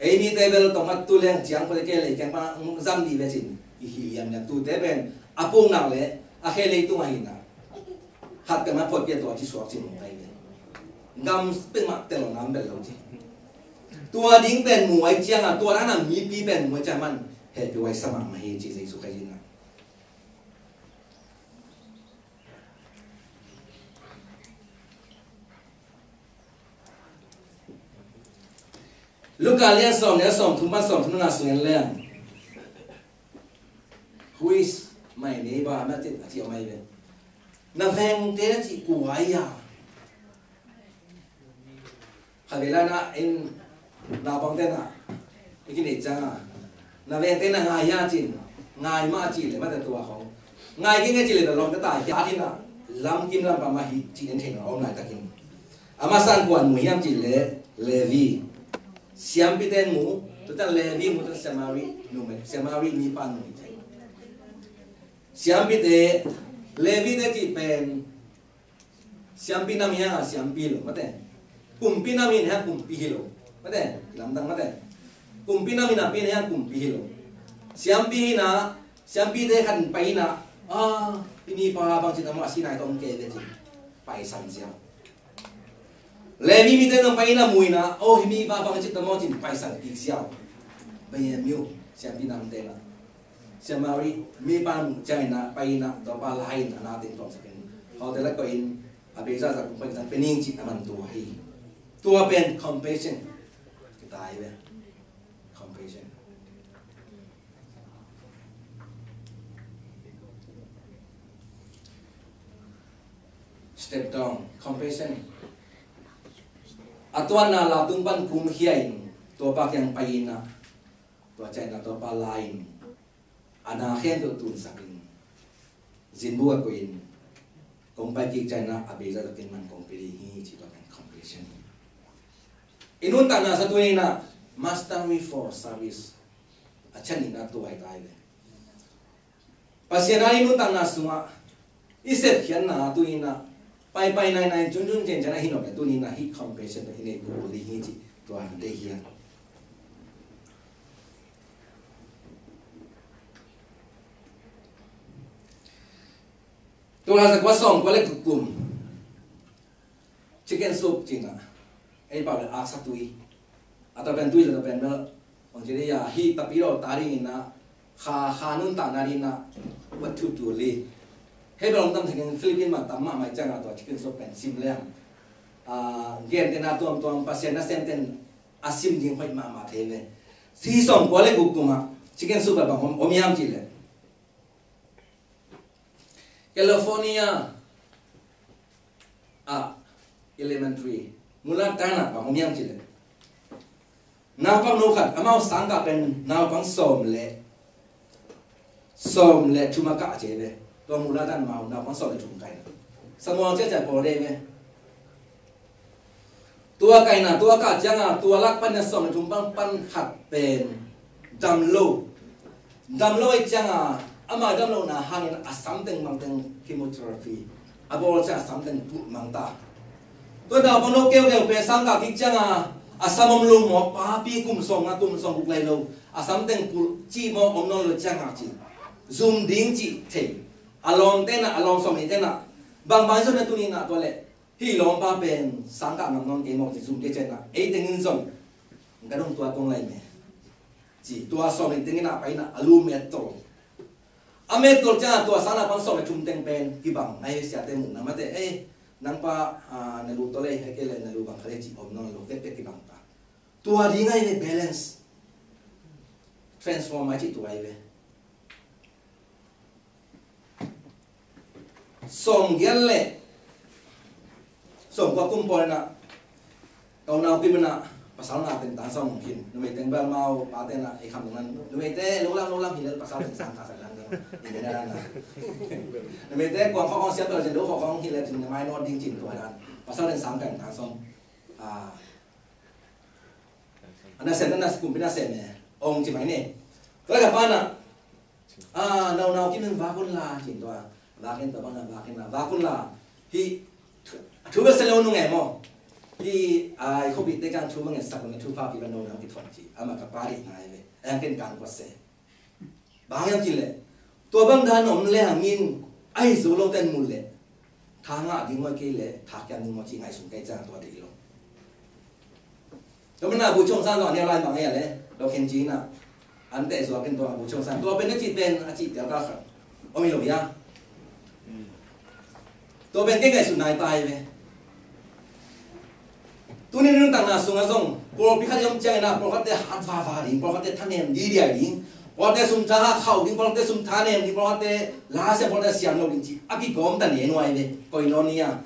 Ei mite bel tawm a tu leng ciang pawh le kei lei kiang pan zam dih ve cin i hi liamliam. Tute pen a puknak le a khe leitung ah hi na, khat peuhmah pawlpi a tawh a ci suak cin mawk ahi ve. Gam peuhmah tel lo nam bel lo ci. Tua ding pen muai ciangin, tua dan a mipi pen muai ciang man hehpihhuai sa mahmah hi ci Jesu Khazih in ah. Luka lian sawm, neu sawmthum pan sawmthum le nga sung en leng, "Who is my neighbor?" na ci, a ci om ahi ve. Na vengte na cih kua hi a? Khatvei lai-in ah, in naupangte na i kineih ciangin, na vengte na ngai hia cin, ngai mah a cih leh mate tua khong. Ngai kei nge cih leh na lawmte ta hi a, a ding ah lamkim lam pan mah hi cih en theih na om laitakin. A masa in kua in mu hiam cih leh Levi. Siampite in mu, tua ciang Levi mu, tua ciang Samari numei, Samari mipa in mu hi ci. Siampite, Levite cih pen siampi nam hi hang a siampi lo, mate. Kumpi nam hi hang a kumpi hi lo, mate. Lamdang, mate. Kumpi nam in ah, pi na hiang kumpi hi lo. Siampi in ah, siampite khat in pai in ah, ah, hih mipa bangci tam maw, a sinai tawh om kei ve ci-in paisan ziau. Levi mite in ah pai in ah mu in ah, oh, hih mipa bangci tam maw ci-in paisan kik ziau. Benjamin siampi namte in ah, Samari mipa mu ciang in ah, pai in ah, tua pa la in ah, a na teng tuamsak in, hotel ah koih in, a beisa zat kum pai in ah, pia ning ci-in a man tua hi. Tua pen compassion. Kitai ve. Compassion. Step down. Compassion. A tuanna la tung pan kumkhia in, tua pa kiang pai in ah, tua ciang in ah, tua pa la in, a na khempeuh tunsak in, zinbuk ah koih in, kong pai kik ciang in ah, a beisa zat kum pai in man kong pia ding hi ci, tua pen compassion. I nuntakna sa tuni in ah, mastery for service. A ciang in ah, tua hi tai ve. Pasian a i nuntakna sungah i sepkhiatna tuni in ah, paipai nainai, cuncun ciancian a hi nop leh, tuni in ah hih compassion tawh i neih bulbul ding hi cih tua deih hi hang. Tul khat za kua sawm kua le guk kum, chicken soup ci-in ah, ei pau leh aksa tui. A tua pen tui, a tua pen bel, bangci ding a, hih Tapidaw ta ding in ah, kha, kha nuntakna ding in ah, wat thu tul hi. Hih bel om tam thei keng, Philippines mah tam mahmah ciang a, tua chicken soup pen sim leng, ah, gentehna tuamtuam, Pasian nasemte'n a sim ding hoih mahmah thei ve. Tul sawm kua le guk kum ah chicken soup bang om, om hiam cih leh, California ah, elementary, Mulatan ah bang om hiam cih leh, naupang no khat, amau sangkah pen naupang sawm le, sawm le thum a kah ci ve. Tua Mulatan ah amau naupang sawm le thum kai na, samuang ciatciat pawl deih ve. Tua kaihna, tua kah ciang a, tua lak pan a sawm le thum pan, pan khat pen dam lo. Dam lo ahih ciang a, ama dam lohna hangin a sam teng mang teng chemotherapy a bawl ciang a sam teng pulh mang ta. Tua naupang no keukeu pen sangkah kik ciang a, a sam om lo mawk, papi kum sawm nga, kum sawm guk lai lo, a sam teng pulh, cih mawk om nawn lo ciang a ci, zum ding cih thei. A lawmte'n ah, a lawm sawm nihte in ah, bangbang i zon na tuni in ah, tua leh hih lawmpa pen sangkah ngam nawn kei mawk ci, zum kei ci-in ah, ei teng in zong ka dong tua tuang lai me ci, tua sawm nih teng in ah pai in ah a lu mettol. A mettol ciang a, tua sang naupang sawm le thum teng pen kibang ngai ve, siate muhna mate, eh, nang pa, ah, na lu tawlei, hih kei leh na lu bang khat lei ci om nawn lo, vekvek kibang ta. Tua ding ngai ve, balance. Transform mai ci tua ngai ve. Sawmgiat le sawmkua kum pawl in ah, ka unau Kim in ah, pasal na teng tang sawm hong khin. Numei teng bel amau pate in ah, ei kham ding nan, numeite lo lam, lo lam hi leh pasal teng sang kha sa lang ding. Inn ding na na. Numeite kuang khawng khawng siam bel cin, lo khawng khawng hi leh cin, na mai nawt ding cin tua dan. Pasal teng sang teng tang sawm. Ah. A nasem, a nasem, kumpi nasem e. Ong ci mai ni. Tua ka pa in ah, ah, nau, nau Kim in vak un la, ci-in tua. Vak in tua bang na, vak in la, vak un la. Hih, thu, thu bel sia lo nung e maw. Hih, ah, i khuapihte kiang thu bang ngetsak un, thu papi bang nau nang kithuan ci. Amah ka pa deihna hi ve. Ang ken kang kua se. Bang hiam cih leh, tua bang dan om le hangin, ahi zo lo ten mu leh, tha ngah ding maw, kei leh tha kiam ding maw cih ngaihsun kei ciang tua deih lo. Tua manin a bu chong san zong a neu lai bang ei a leh, lo khen ci-in ah, an teh zuak in tua a bu chong san, tua pen a cih pen a cih tel ta khat om hi lo hia. Tua pen kei ngaihsutna hi ta hi ve. Tuni nuntakna sungah zong pawlpi khat i om ciangin ah, pawlkhatte hat vava ding, pawlkhatte thanem didiai ding, pawlkhatte sum tha khauh ding, pawlkhatte sum thanem ding, pawlkhatte la siam, pawlkhatte siam lo ding cih a kigawm ta ne nuai ve. Koinonia.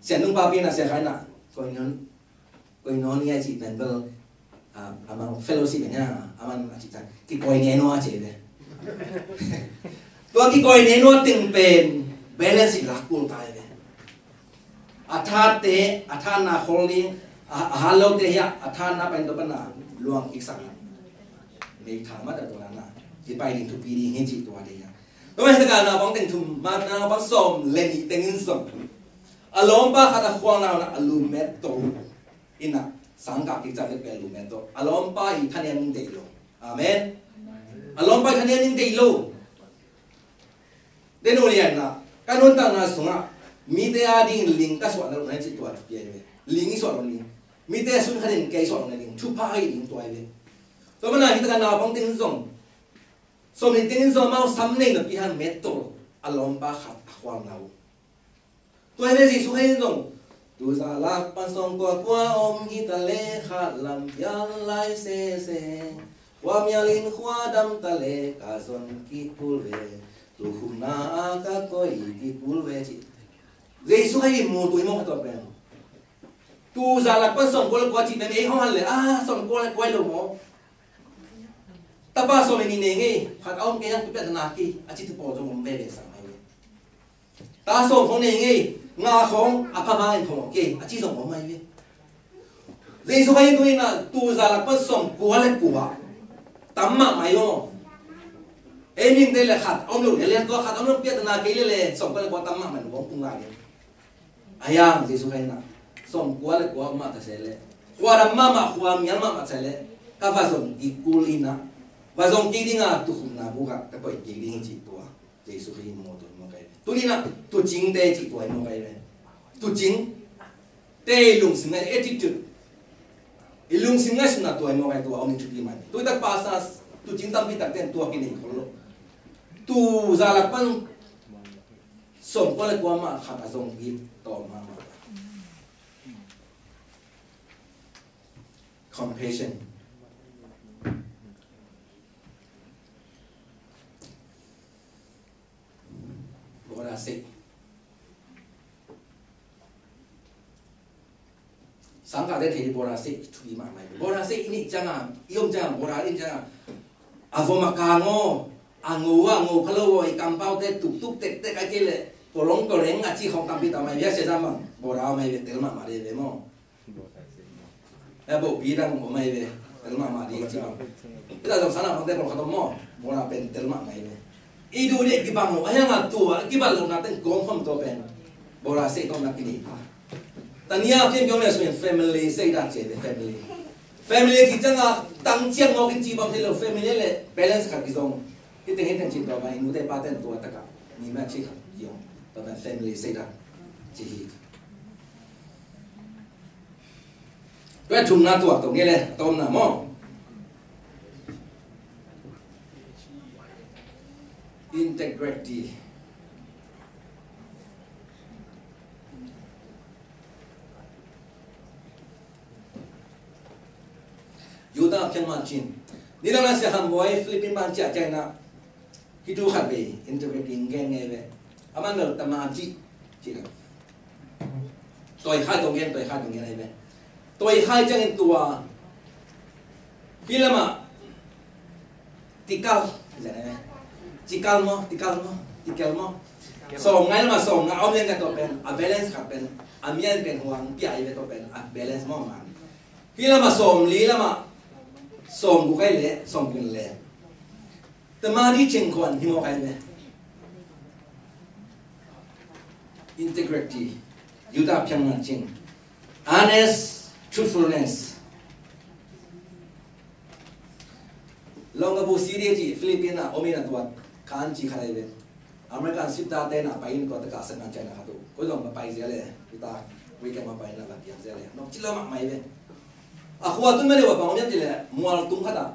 Sian nung papi in ah, Sia Khai in ah, koino-, koinonia cih pen bel, ah, amau fellowship in ah, aman a cih ciang kikoinonia ci ve. Tua kikoinonia teng pen balance i lak kul ta ve. A thate, a thatna khol ding, a, a hat lote hi a, a thatna pen tua pan a luang kiksak. Nei tha mah ta tua na, kipai ding thupi ding hi cih tua ding hi a. Tua mah hi takah naupang teng thum, ma, naupang sawm le nih teng in zong, a lawmpa khat a khualna un ah a lu met to in ah, Sangkah kik ciang bek pelh lo met tawh. A lawmpa i thanem in deih lo. Amen. A lawmpa i thanem in deih lo. Den uh lianna, ka nuntakna sungah mite a dingin ling ka suahna loh na hi cih tua thupi ahi ve. Ling i suah loh ning. Mite a sun khatin kei suah loh na ding. Thupha ahi ding tua ahi ve. Tua mana hi taka naupang ten zong sawmli ten zong amau sam nei napi hang met tawh a lawmpa khat a khualna uh. Tua hi le Jesu Khazih in zong, tu za lak pan sawmkua kua om hi ta le khat lam pial lai sese. Khua mial in khua dam ta le ka zon kik kul ve. Tukhumna a ka koih kik kul ve ci. Jesu Khazih in mu tu hi mawk a tua pen. Tu za lak pan sawmkua le kua ci pen ei hong han le a sawmkua le kua hi lo maw. Tapa sawm le nih nei ngei, khat a om kei hang tu piak na kei a ci tu pawl zong om veve sang mai ve. Ta sawm khong nei ngei, nga khong a pha ma in khong ok a ci zong om mai ve. Jesu Khazih tu in a tu za lak pan sawmkua le kua tam mahmah hi lo. Ei mite le khat om lo le le tua khat om lo piak na kei le le sawmkua le kua tam mahmah lo tung lai le. A yang Jesu Khazih in a sawmkua le kua om mah ta se le khua dam mahmah khua mial mahmah ta se le ka va zong kik kul in a va zong kik ding a tukhumna buk ah ka koih kik ding hi ci tua. Jesu Khazih mawtaw hi mawk ahi ve. Tuni-in ah tuucingte cih tua hi mawk ahi ve. Tuucingte i lungsim ngai attitude, i lungsim ngaihsutna tua hi mawk ahi, tua om in thupi mah hi. Tuitak pastor tuucing tampi takte in tua kinei khol lo. Tuu za lak pan sawmkua le kua mah khat a zong it tawm mahmah. Compassion. Bawra sei. Sangkahte thei bawra sei thupi mahmah hi. Bawra sei i neih ciangin, i om ciangin, bawra i neih ciangin a vom a kang aw, a ngo aw, a ngo pha lo aw, i kampaute tuktuk tektek a kei leh polong poleng a ci khong tampi ta mai, bia sia zam bang bawra a mai ve, tel mahmah ding ve maw. Eh, bo pi dang om ahi ve. Tel mahmah ding ci bang. Ita zong sana bangte pawlkhat om maw. Bawra pen tel mahmah ahi ve. I duh ding kibang lo. A hiang a tua kibang lo na ten kawm khawm tua pen bawra sei tawh na kinei pha. Tania kin kiom le sui family sei dan ci ve, family. Family ci ciang a tang ciang mawk in ci bang thei lo, family le balance khat kizong. Hiteng hiteng ci tua bang i nute pate tua taka ni ma ci khat kiom. Tua pen family sei dan ci hi. Tua thumna tuak tawh nge le, a tawpna maw. Integrity. Judah phiang man cin. Ni lang na sia ham buai Philippine man cia cia na. Hi tu khat vei, integrity in gen ngei ve. A man lo tamati ci lo. Toikhai tong gen, toikhai tong gen ahi ve. Toikhai ciangin tua. Hi lamah tikal. Tikal maw, tikal maw, tikal maw. Sawm ngai lamah sawm ngai om lian ka tua pen. A balance khat pen. A mian pen huang pia ahi ve tua pen. A balance maw man. Hi lamah sawm li lamah. Sawm guk ahi le, sawm guk le. Tamadi cing khuan hi mawk ahi ve. Integrity. Judah phiang man cing. Honest, truthfulness. Long abu siri ci Philippine a om in a tuat kan ci khat ahi ve. American sipta te na pai in tuat taka sekan China khat uh. Koi zong ma pai zia le. Kita weekend ma pai na la piang zia le. Nok ci lo mak mai ve. A khua tun ma le wa pang om in ci le mual tung khat a.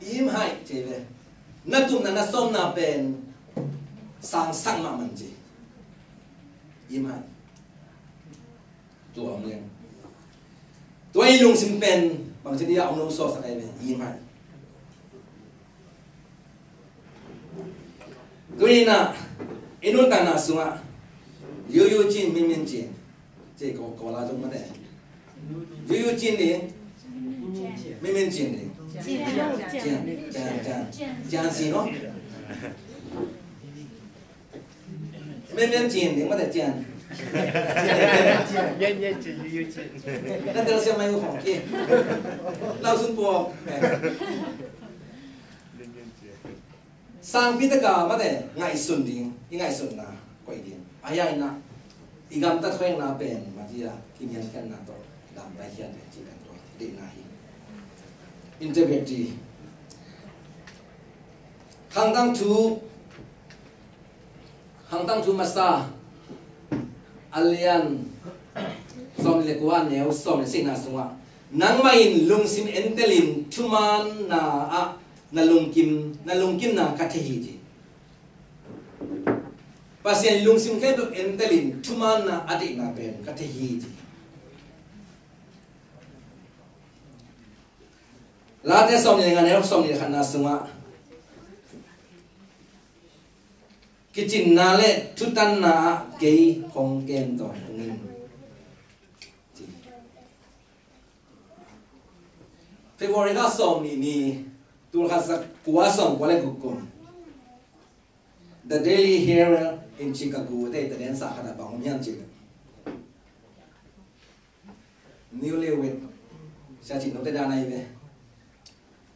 Im hai ci ve. Na tumna na sawmna pen sangsak mahmah ci. Im hai. Tua om leng. Tua i lungsim pen bangci dia om lo sawsak ai ve. Im hai. Tuni-in ah i nuntakna sungah yuyu cin, minmin cin. Ci ko, ko la zong mate. Yuyu cin ding. Minmin cin ding. Cian, cian, cian, cian. Cian si no. Minmin cin ding mate cian. Yan yan cin, yuyu cin. Kan tel siam mai ko khong ki. Lau sun puak. Sangpi taka mate ngaihsun ding, i ngaihsunna koih ding. A hiang ina i gamtat khoihna pen matia kimiankhiatna tawh gamtai khiat ding ci kan tua. Deihna hi. Integrity. Khangtang thu, khangtang thu masa a lian sawm le kua, neu sawm le sagihna sungah, nangmah in lungsim entelin thumaanna ah na lungkim, na lungkimna ka thei hi, ci. Pasian lungsim khempeuh entelin thumaanna a deihna pen ka thei hi, ci. Late sawm le nga, neu sawm le khatna sungah, kicinna le thutanna ah kei hong kem tawntung in, ci. February kha sawm nih ni, tul khat za kua sawm kua le guk kum, The Daily Herald in Chicago te, Italian sa khat ah bang om hiam cih leh, newlywed, sia cih note dan ahi ve.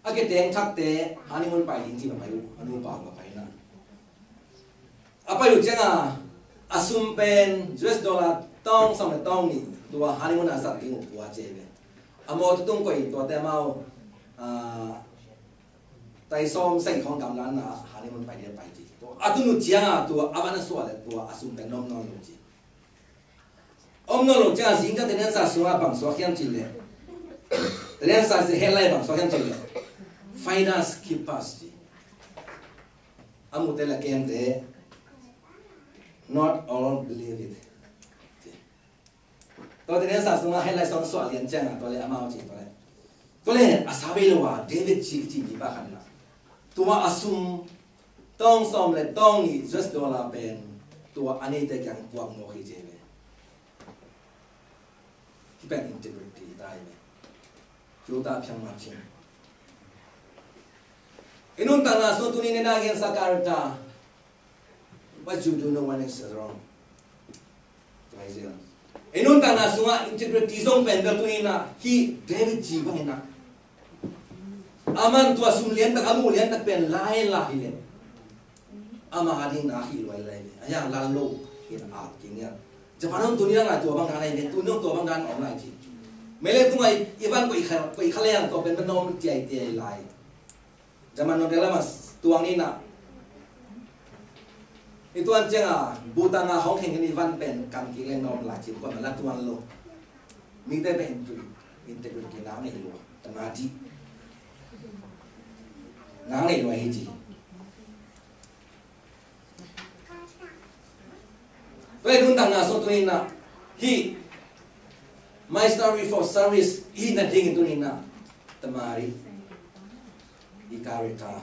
A kiteng thakte honeymoon pai ding ci a pai uh, a nupa uh a pai na. A pai uh ciangin a sum pen U S dollar tawng sawm le tawng nih, tua honeymoon a zat ding uh pua ci ve. A mawtaw tung koih tuate amau, ah, tai sawm sagih khawng gamla na honeymoon pai ding a pai ci. Tua a tun uh ciangin tua a van a suah le tua a sum pen na om nawn lo ci. Om nawn lo ciangin zingkal Italian sa sungah bang suak hiam cih leh, Italian sa headline bang suak hiam cih leh, "Find us, keep us," ci. A mute le kemte, "Not all believe it," ci. Tua Italian sa sungah headline sawng suah lian ciangin tua le amau ci, tua le, tua le a sa vei lo a David ci, ci mipa khat na, tua a sum tawng sawm le tawng nih U S dollar pen tua a neite kiang puak mawk hi ci ve. Hih pen integrity ta hi ve. Hih ta phiang mah cin. I nuntakna sung tuni nena gensa character. What you do, no one is wrong. I nuntakna sungah integrity zong pen bel tuni na, hih David ci bangin na, aman tua sum liantak, a muh liantak pen lai lai hi le, ama a ding na hi luai lai le, a yang lal lo in a ap king ya. Japan hong tuni na ngai tua bang dan lai le, tuni hong tua bang dan om lai ci. Mele tungai i van ko i kha, ko i kha le yang tua pen ban om tiai tiai lai. Jaman nong dela mas tuang ni na. I tuan ciang a, Bhutan a hong kheng ni van pen kam kik leng nong la cip kua ma la tuan lo. Mite pen intui, integrity nang nei lua. Tama di. Nang nei lua hi ci. Tua i nuntakna sung tuni na, hih My Story for Service i na ding i tuni na, tamari i character,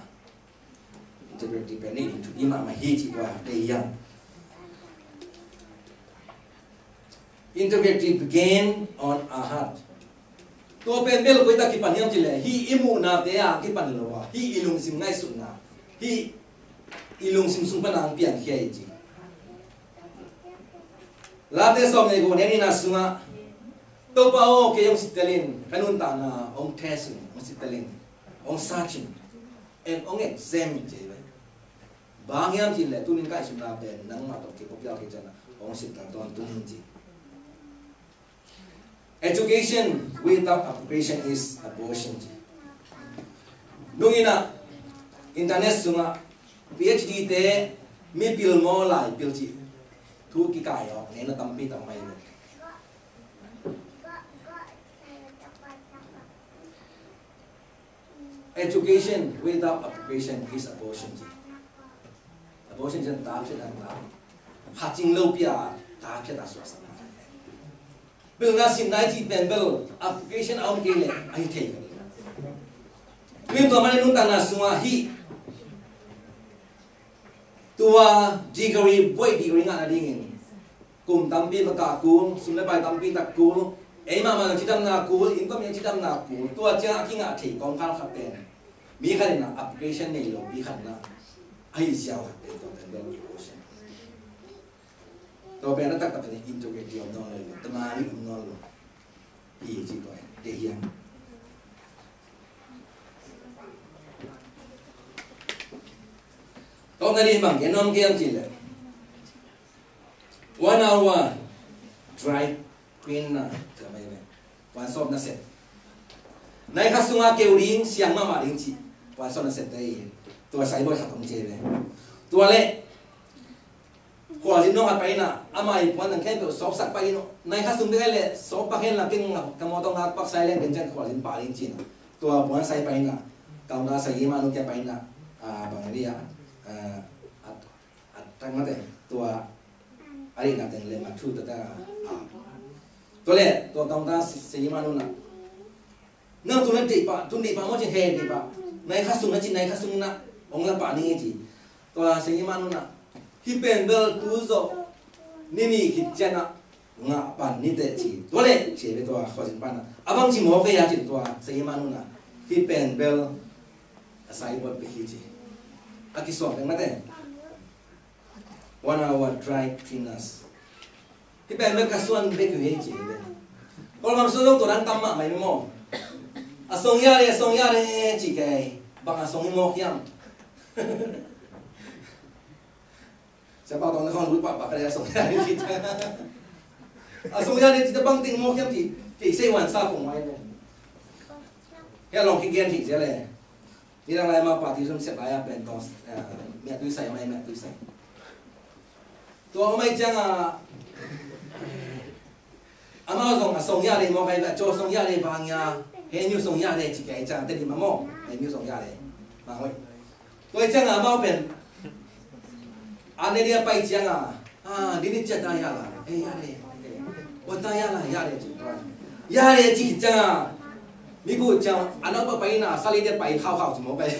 integrity pen i thu i mahmah hi ci tua te hiam. Integrity begin on our heart. Tua pen bel koi tak kipan hiam cih leh, hih i muhnate a kipan lo a, hih i lungsim ngaihsutna, hih i lungsim sung pan a ang piankhia hi ci. Late sawm le guk neu nihna sungah, Topa aw, kei hong sittel in, ka nuntakna hong test in, hong sittel in, hong search in, and hong examine ci hi ve. Bang hiam cih leh, tunin ka ngaihsutna pen nangmah tawh kei pawlpi a kei ciangin hong sittel tawntung in ci. Education without application is abortion. Nung in ah internet sungah PhD te mi pil maw lai pil cih thu kikai aw, ngeina tampi tak mai lo. Education without application is abortion ci. Abortion ci ta phiat ang ta. Khat cing lo pia ta phiat a suaksak. Pilna sinna i cih pen bel application a om kei leh a hi thei. Tui tua man i nuntakna sungah hih tua degree, buai degree ngah nadingin kum tampi va kah kul, sum le pai tampi tak kul, ei mahmah na cidamna kul, innkuan mi cidamna kul, tua ciang a kingah thei kawmkal khat pen mi khat in ah application nei lo, mi khat in ah a hi ziau khat pen tua pen bel devotion. Tua pen a taktak in integrity om nawn lo, tamari om nawn lo. Hi ci tua, te hiam. Tawpna ding bang gen nuam kei hiam cih leh, one hour dry clean na, ci mai ve. Puan sawp nasep. Nai khat sungah keu ding, siang mahmah ding cih puansawn a sette hi. Tua saiboi khat om ci ve. Tua leh khualzin nawngkhat pai in ah, amah i puan dang khempeuh sawpsak pah in uh. Nai khat sung bek leh sawp pah hen la, ken ka mawtaw ngak pak sai leng, ken ciang khualzin pah ding ci in ah. Tua puan sai pai in ah, counter sai i mah nu kiang pai in ah, a, bang hi a, a, a, a tang mate, tua a deihna teng lem a thu ta ta, a. Tua leh tua counter sai i mah nu in ah, nang tu na deih pah, tu deih pah maw ci, he deih pah. Nai khat sung na ci, nai khat sung in ah hong la pah ni ci. Tua sai i mah nu in ah, hih pen bel tu zawh ni nih khit ciang ah ngah pan ni teh ci. Tua leh ci ve tua khualzin pa in ah, a bang ci mawk ei a ci, tua sai i mah nu in ah, hih pen bel a saiboi bek hi ci. A kisuan bek mate. One hour dry cleaners. Hih pen bel ka suan bek hi ci ve. Kawlgam sung zong tua dan tam mahmah hi maw. A song ya le, a song ya le ci kei. Bang a song hi mawk hiam? Siapa tawng na khawng lut pahpah ka le, a song ya le ci. A song ya le ci ta bang ting mawk hiam ci. Ci sei wan sa kong mai le. Hia long ki gen ci sia le. Nidang lai amau party zum sep lai a pen tawh, eh, meh tui sai, amai meh tui sai. Tua amai ciang a, amau zong a song ya le mawk ai, a caw song ya le bang ya, he nyu song ya le ci kei ciang, te di ma mawk, he nyu song ya le. Ma hoi. Tua ciang a amau pen, a ne dia pai ciang a, a, dini cia ta ya la, eh, ya le. Ua ta ya la, ya le ci tua. Ya le ci ciang a, mi bu ciang, a nau pa pai na, sa le dia pai khau khau ci mawk ai.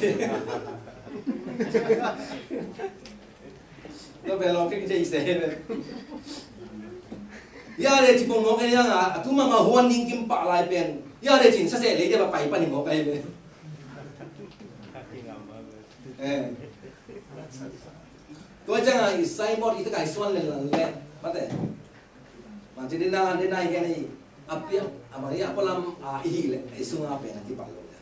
Tua pen lawng kek ci se. Ya le ci pong mawk ai ya nga, a tu ma ma huan ning kim pah lai pen. Ya le ci sa se le dia pa pai pa ni mawk ai pen. Eh. Tua ciang a i saiboi i takai suan le lan le. Mate. Mate dina, dina i gen i a piang, a mari a polam a i hi le, i sunga pen a ki pang lo le.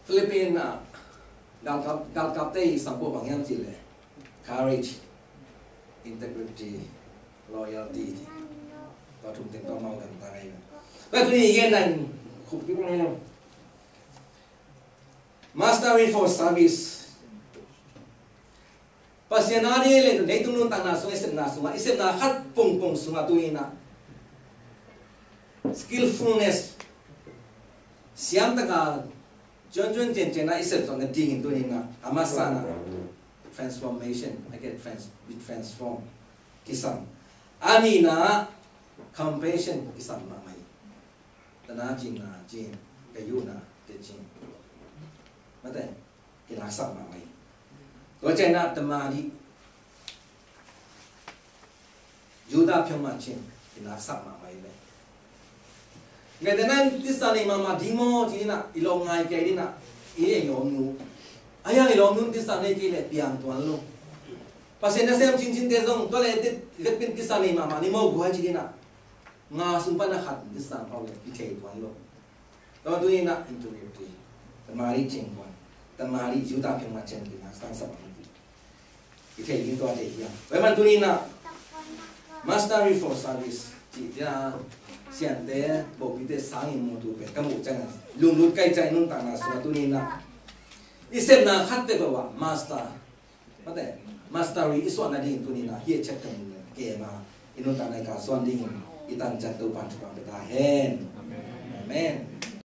Philippine, ah, galkap, galkapte i sampo bang hiam ci le. Courage, integrity, loyalty. Tua thum teng tua mau kan ta ngai na. Tua tuni i gen dan khup pi bang hiam. Mastery for service. Pasian a ding le leitung nuntakna sungah i sepna sungah, i sepna khat pongpong sungah tuni in ah skillfulness, siam taka cuancuan ciancian a i sep zawh nadingin tuni in ah a masa in ah transformation, a ke trans-, be transform, kisam. A nihna ah compassion kisam mahmah hi. Tana cin na cin, ka yu na te cin. Mate, kinaksak mahmah hi. Tua ciang na tamadi Judah phiang ma cin, kinaksak mahmah hi le. Ngai te nan tisa nei mahmah ding maw ci na, i lawm ngai kei ding na, i ei lawm nu. Aya i lawm nu tisa nei kei le piang tuan lo. Pasian na sem cincin te zong, tua le te, te pin tisa nei mahmah ni maw guai ci ding na. Nga sung pan a khat in sang pau le i thei tuan lo. Tua tuni in ah integrity. Tamari cing kuan. Tamari Judah phiang ma cin kin sang sa pau. I thei ding tua thei hiam. Tua man tuni in ah mastery for service. Ci tia siante, bopite sang in mutu pe ka mu cang a. Lunglut kai cai nuntakna sung a tuni in ah i sepna khat te ba wa master. Mate, mastery i suah nading tuni in ah hi a chet ka mu le ke ma. I nuntakna i ka suan ding in i tan chat Topan thupha pe ta hen. Amen.